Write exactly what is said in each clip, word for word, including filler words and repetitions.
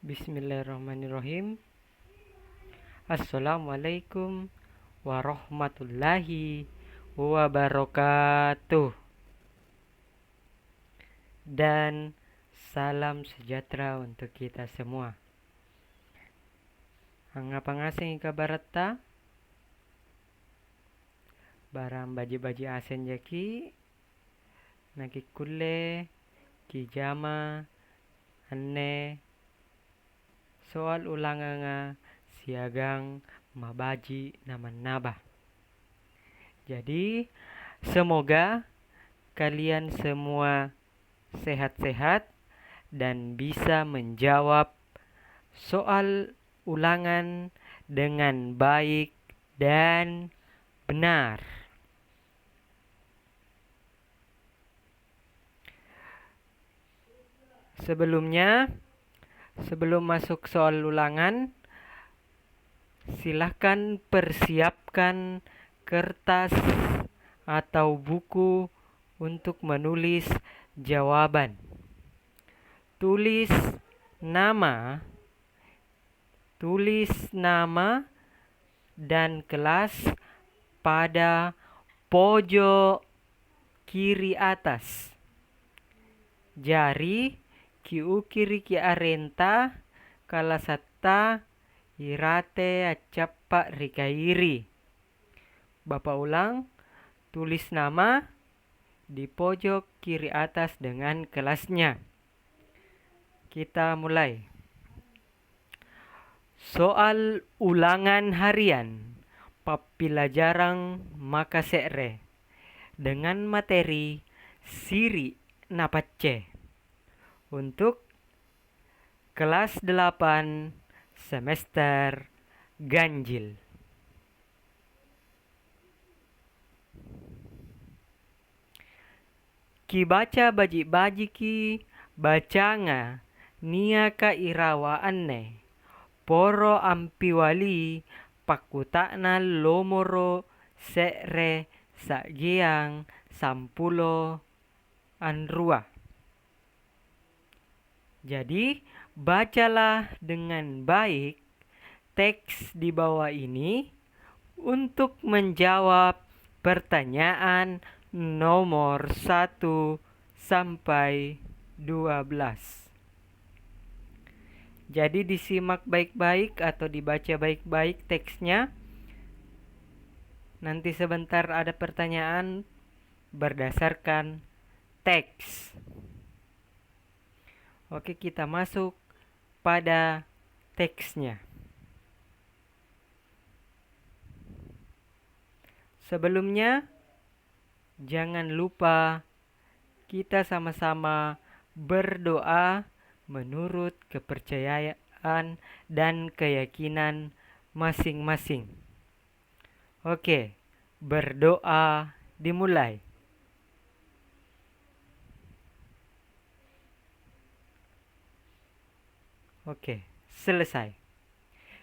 Bismillahirrahmanirrahim. Assalamualaikum warahmatullahi wabarakatuh. Dan salam sejahtera untuk kita semua. Angngapa ngasengi kabaratta? Barang baji'-baji' aseng jaki', nakikkulle kijama anne soal ulanganga siagang mabaji' namannaba. Jadi, semoga kalian semua sehat-sehat dan bisa menjawab soal ulangan dengan baik dan benar. Sebelumnya, sebelum masuk soal ulangan, silahkan persiapkan kertas atau buku untuk menulis jawaban. Tulis nama, tulis nama dan kelas pada pojok kiri atas. Jari, kiukiriki arenta, kalasatta, irate accappa ri kairi. Bapa ulang, tulis nama di pojok kiri atas dengan kelasnya. Kita mulai. Soal ulangan harian, pappilajarang makase're, dengan materi Siri' na Pacce, untuk kelas delapan semester ganjil. Kibaca baji'-bajiki bacanga niaka irawa anne. Poro ampiwali pakkuta'na lomoro' se're sa'geang sampulo anrua. Jadi, bacalah dengan baik teks di bawah ini untuk menjawab pertanyaan nomor satu sampai dua belas. Jadi, disimak baik-baik atau dibaca baik-baik teksnya. Nanti sebentar ada pertanyaan berdasarkan teks. Oke, kita masuk pada teksnya. Sebelumnya, jangan lupa kita sama-sama berdoa menurut kepercayaan dan keyakinan masing-masing. Oke, berdoa dimulai. Oke, selesai.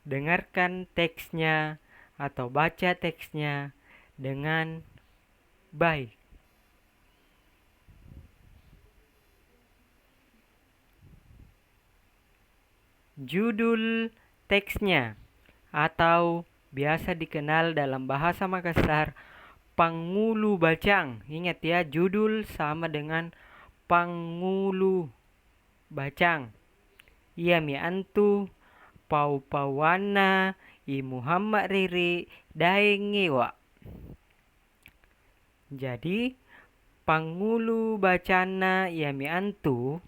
Dengarkan teksnya atau baca teksnya dengan baik. Judul teksnya, atau biasa dikenal dalam bahasa Makassar, pangngulu bacang. Ingat ya, judul sama dengan pangngulu bacang. Iami antu pau-pauanna I Muhammad Riri Daeng Ngewa. Jadi, pangngulu bacanna iami antu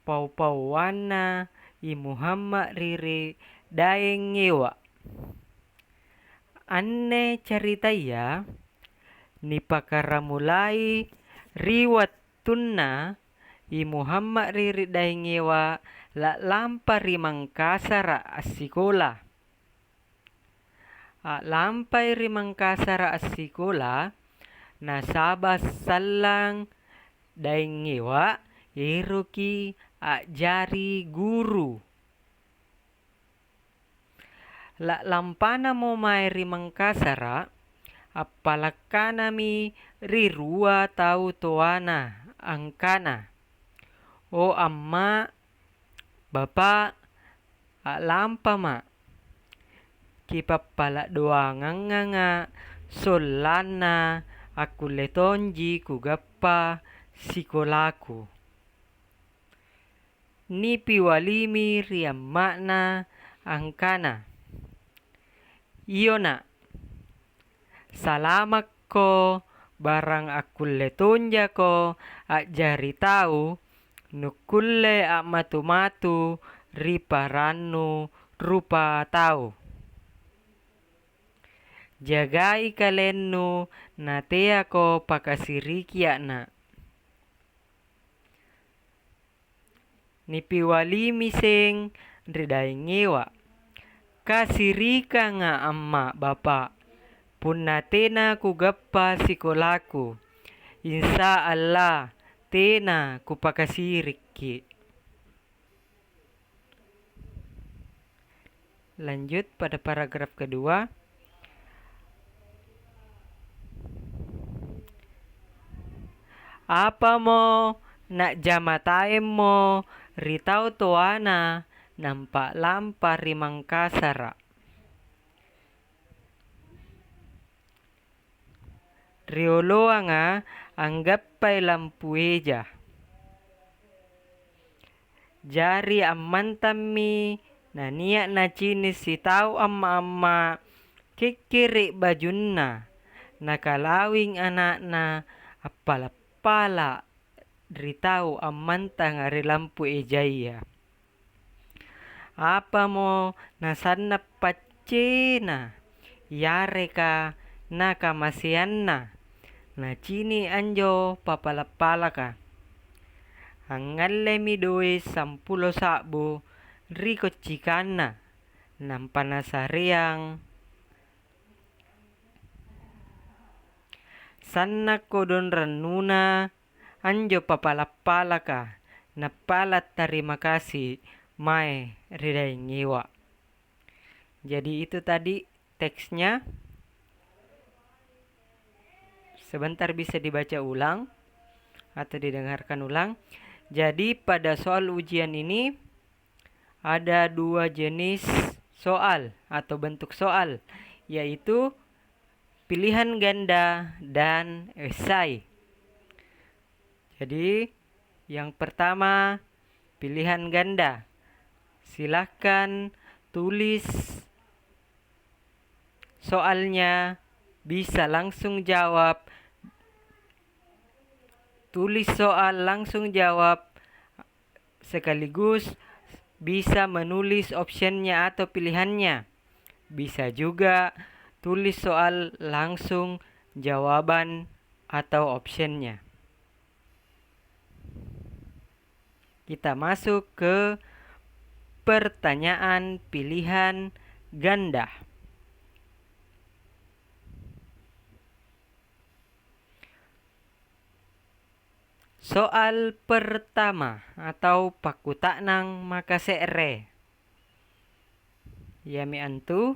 pau-pauanna I Muhammad Riri Daeng Ngewa. Anne caritaya nipakaramulai ri wattunna I Muhammad Riri Daeng Ngewa la'lampa ri Mangkasara' assikola. A'lampai ri Mangkasara' assikola, nasaba' sallang Daeng Ngewa eroki a'jari guru. La'lampanamo mae ri Mangkasara', appalakkanami ri rua tau toana angkana, "O Amma', Bapa', A'lampama'. Kipappala' doanganganga' sollanna akkulle tonji kugappa sikolaku. Nipiwalimi ri amma'na angkana, "Iyona', salamakko, barang akkulle tonjako a'jari tau nukkulle a'matu-matu ri parannu rupatau. Jagai kalennu nateako pakasirikia'na'." Nipiwalimi seng ri daengngewa, "Kasirikanga' amma' bapa', punna tena kugappa sikolaku, insya Allah tena kupakasirikki'." Lanjut pada paragraf kedua. Apamo na'jama taemmo ri tau toana nampa lampa ri Mangkasara'? Rioloanga anggappai lampu eja. Jari ammantammi nania' nacini' sitau amma'-amma' kekkere' bajunna, nakalawing ana'na appala'-pala' ri tau ammantanga ri lampu ejaya. Apamo nasanna' paccena yareka nakamaseanna, nacini' anjo papala'-palaka. Angngallemi doe' sampulo sa'bu ri koccikanna, nampa nasareang sanna' kodong rannuna anjo papala'-palaka, nappala' tarima kasi mae ri daengngewa. Jadi, itu tadi teksnya. Sebentar, bisa dibaca ulang atau didengarkan ulang. Jadi, pada soal ujian ini ada dua jenis soal atau bentuk soal, yaitu pilihan ganda dan esai. Jadi, yang pertama, pilihan ganda. Silahkan tulis soalnya, bisa langsung jawab. Tulis soal, langsung jawab, sekaligus bisa menulis optionnya atau pilihannya. Bisa juga tulis soal langsung jawaban atau optionnya. Kita masuk ke pertanyaan pilihan ganda. Soal pertama atau pakkuta'nang makase're. Iami antu,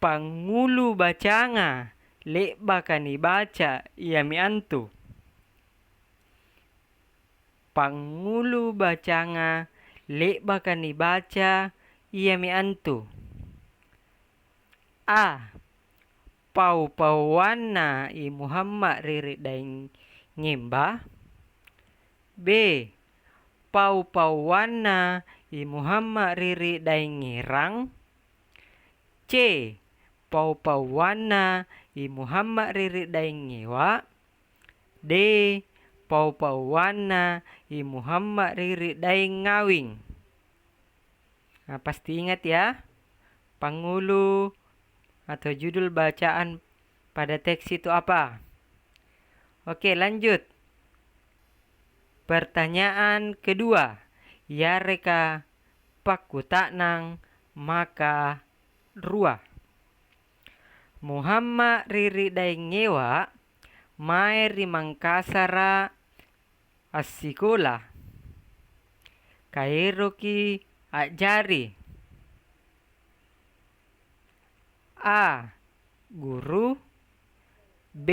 pangngulu bacanga le'baka nibaca iami antu. Pangngulu bacanga le'baka nibaca iami antu. A. Pau-pauanna I Muhammad riri daeng ngemba. B. Pau-pauanna I Muhammad riri daeng ngerang. C. Pau-pauanna I Muhammad riri daeng ngewa. D. Pau-pauanna I Muhammad riri daeng ngawing. Nah, pasti ingat ya, pangngulu atau judul bacaan pada teks itu apa. Oke, lanjut. Pertanyaan kedua, yareka pakkuta'nang maka rua. Muhammad riri daeng ngewa mae ri Mangkasara' assikola. Kaeroki a'jari. A. Guru. B.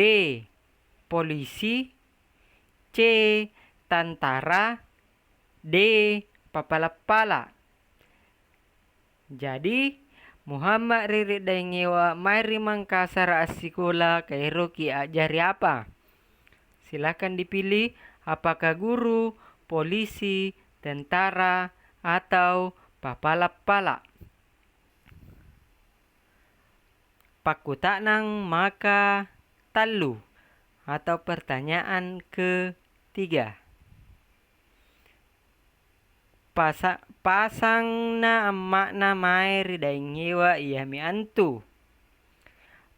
Polisi. C. Tantara. D. Papala'-pala'. Jadi, Muhammad Riri Daengewa mae ri Mangkasara assikola, kaeroki a'jari apa? Silakan dipilih, apakah guru, polisi, tentara, atau papala'-pala'. Pakkuta'nang maka tallu atau pertanyaan ketiga. Pasa-, pasangna amma'na mae ri daengewa iami antu.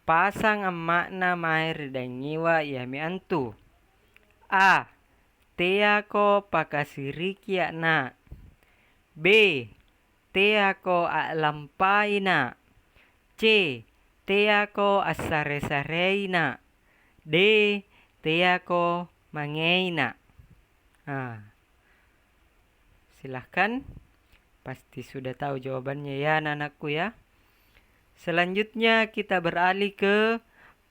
Pasang amma'na mae ri daengewa iami antu. A. Teako pakasiriki ana'. B. Teako a'lampaina'. C. Teako assare-sareina'. D. Teako mangeina'. Ah. Silahkan. Pasti sudah tahu jawabannya ya, anak-anakku ya. Selanjutnya kita beralih ke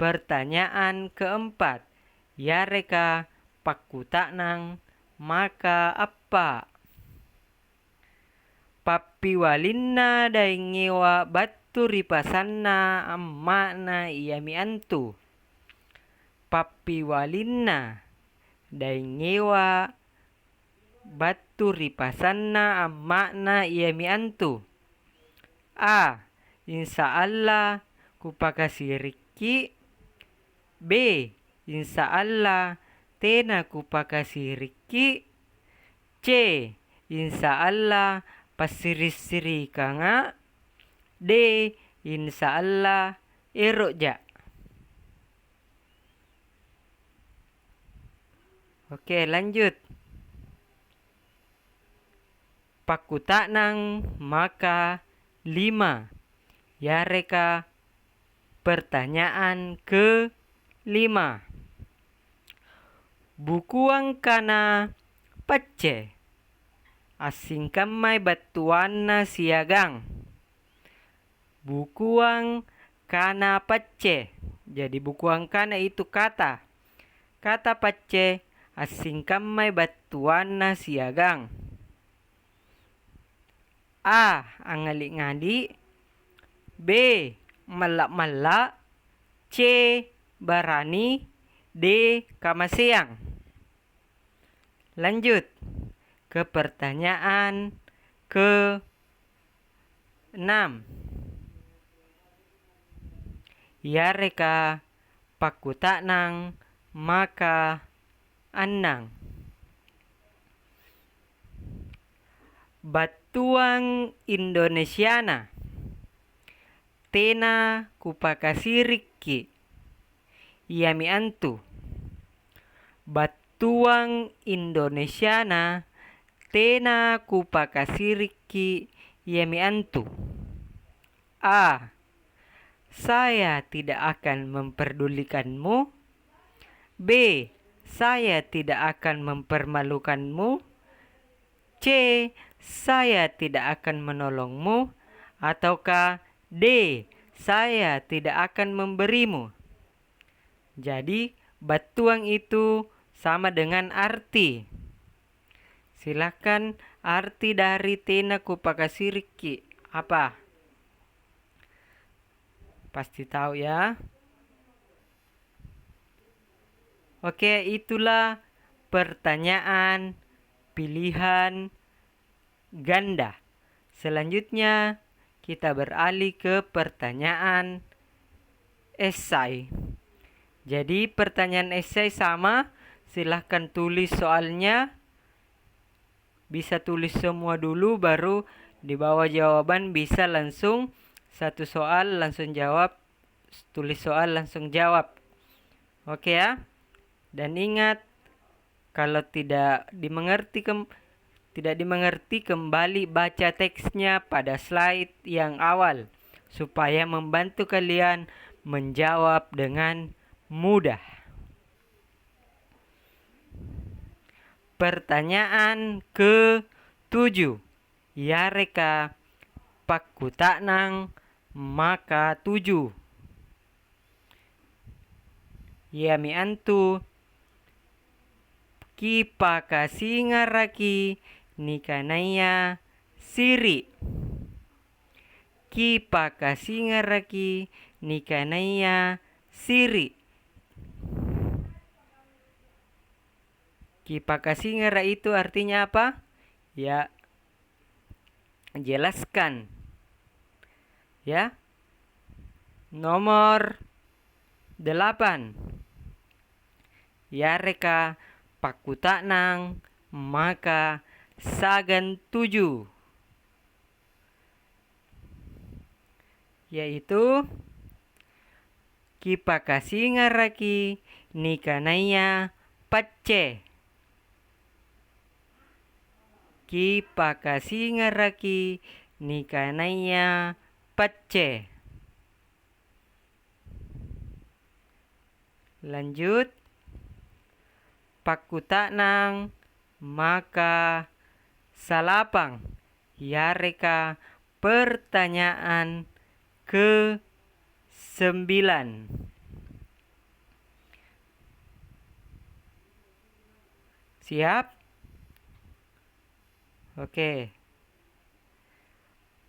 pertanyaan keempat, yareka pakkuta'nang maka appa'. Pappiwalinna daengewa battu ri pasanna amma'na iami antu. Pappiwalinna daengewa battu ri pasanna amma'na iami antu. A. Insya Allah kupakasirikki. B. Insya Allah tena kupakasirikki. C. Insya Allah passiri'-siri'kanga'. D. Insya Allah ero'ja'. Oke, lanjut. Pakkuta'nang maka lima, yareka pertanyaan ke lima. Bukuang kana pacce, assingkammai battuanna siagang. Bukuang kana pacce. Jadi, bukuang kana itu kata. Kata pacce assingkammai battuanna siagang. A. Angngali'-ngali'. B. Malla'-malla'. C. Barani. D. Kamaseang. Lanjut ke pertanyaan ke enam. Yareka pakkuta'nang maka annang. Battuang Indonesiana tena kupakasirikki', iami antu. Battuang Indonesiana tena kupakasirikki', iami antu. A. Saya tidak akan memperdulikanmu. B. Saya tidak akan mempermalukanmu. C. Saya tidak akan menolongmu. Ataukah D. Saya tidak akan memberimu. Jadi, battuang itu sama dengan arti. Silahkan, arti dari tena kupakasirikki' apa? Pasti tahu ya. Oke, itulah pertanyaan pilihan ganda. Selanjutnya, kita beralih ke pertanyaan esai. Jadi, pertanyaan esai sama, silahkan tulis soalnya. Bisa tulis semua dulu, baru di bawah jawaban bisa langsung satu soal langsung jawab, tulis soal langsung jawab. Oke ya. Dan ingat, kalau tidak dimengerti kem-, tidak dimengerti, kembali baca teksnya pada slide yang awal supaya membantu kalian menjawab dengan mudah. Pertanyaan ketujuh, yareka pakkuta'nang maka tuju. Iami antu kipakasingaraki nikanaya siri'. kipakasingaraki nikanaya siri'. Kipakasingara' itu artinya apa? Ya, jelaskan. Ya. Nomor delapan. Yareka pakkuta'nang maka sagan tuju. Yaitu, kipakasingaraki nikanaya pacce. Kipakasingaraki nikanaya pacce. Lanjut, pakkuta'nang maka salapang yareka pertanyaan ke sembilan. Siap? Oke.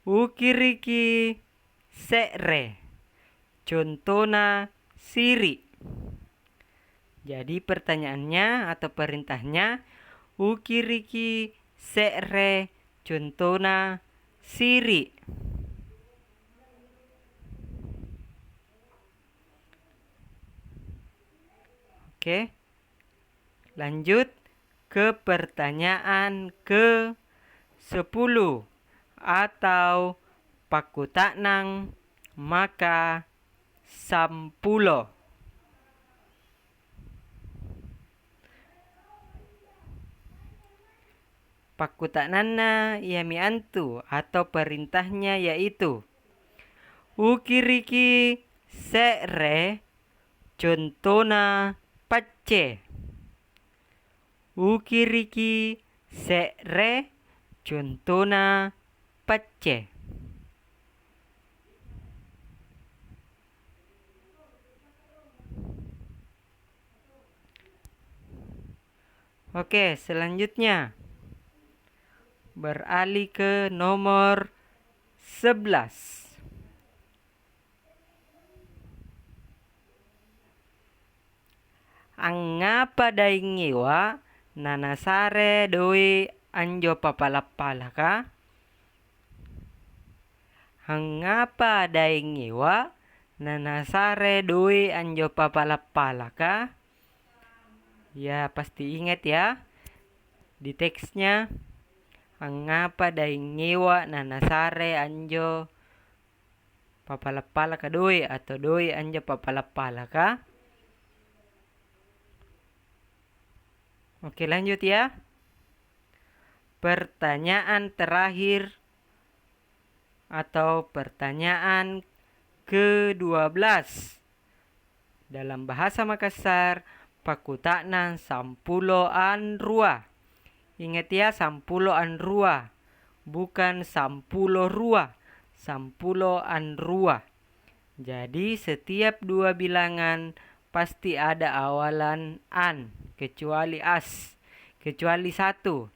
Ukiriki se're, contona siri'. Jadi pertanyaannya atau perintahnya, ukiriki se're, contona siri'. Oke. Lanjut ke pertanyaan ke sepuluh atau pakkuta'nang maka sampulo. Pakkuta'nanna iami antu atau perintahnya yaitu, ukiriki se're contona pacce. Ukiriki se're contona pacce. Oke, selanjutnya beralih ke nomor sebelas. Angngapa daengngewa nanasare doe' anjo papala'-palaka? Angngapa daengngewa nanasare doe' anjo papala'-palaka? Ya, pasti ingat ya, di teksnya, angngapa daengngewa nanasare anjo papala'-palaka doe' atau doe' anjo papala'-palaka. Oke, lanjut ya. Pertanyaan terakhir atau pertanyaan kedua belas. Dalam bahasa Makassar, pakkuta'nang sampulo anrua. Ingat ya, sampulo anrua, bukan sampulo rua, sampulo anrua. Jadi, setiap dua bilangan pasti ada awalan an, kecuali as, kecuali satu.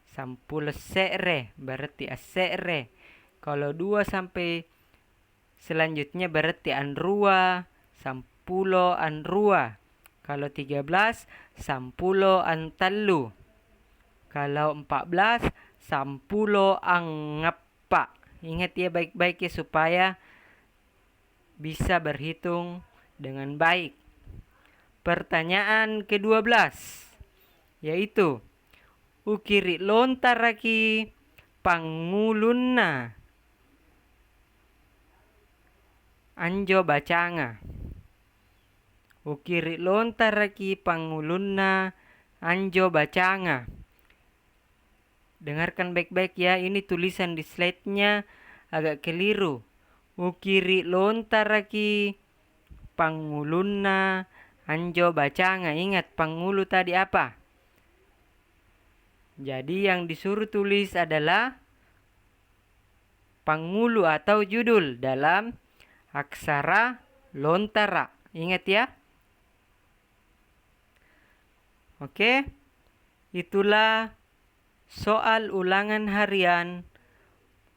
Sampulo se're, berarti asse're. Kalau dua sampai selanjutnya berarti anrua, sampulo anrua. Kalau tiga belas, sampulo antallu. Kalau empat belas, sampulo angngappa'. Ingat ya baik-baik ya, supaya bisa berhitung dengan baik. Pertanyaan kedua belas, yaitu, ukiri' lontaraki pangngulunna anjo bacanga. Ukiri' lontaraki pangngulunna anjo bacanga. Dengarkan baik-baik ya, ini tulisan di slide-nya agak keliru. Ukiri' lontaraki pangngulunna anjo bacanga. Ingat, pangngulu tadi apa? Jadi, yang disuruh tulis adalah pangngulu atau judul dalam aksara lontara'. Ingat ya. Oke, itulah soal ulangan harian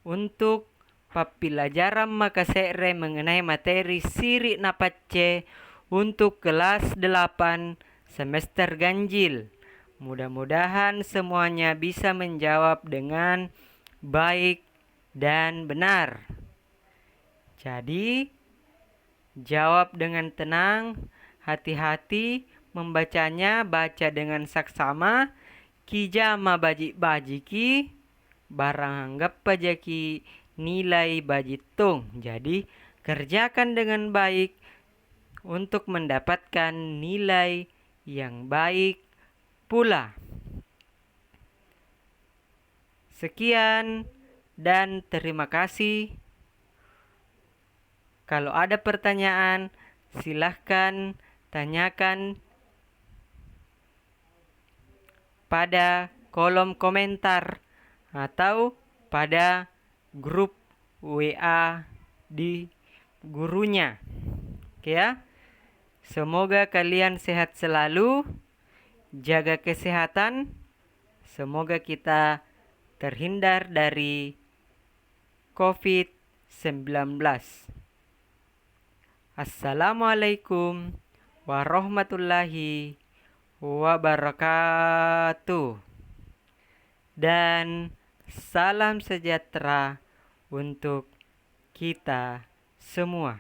untuk pappilajarang makase're mengenai materi siri' napacce untuk kelas delapan semester ganjil. Mudah-mudahan semuanya bisa menjawab dengan baik dan benar. Jadi, jawab dengan tenang, hati-hati membacanya, baca dengan saksama, kijama baji'-bajiki, barang anggappa jaki nilai baji' tong. Jadi, kerjakan dengan baik untuk mendapatkan nilai yang baik pula. Sekian dan terima kasih. Kalau ada pertanyaan, silahkan tanyakan pada kolom komentar atau pada grup W A di gurunya. Oke ya. Semoga kalian sehat selalu, jaga kesehatan, semoga kita terhindar dari covid sembilan belas. Assalamualaikum warahmatullahi wabarakatuh. Dan salam sejahtera untuk kita semua.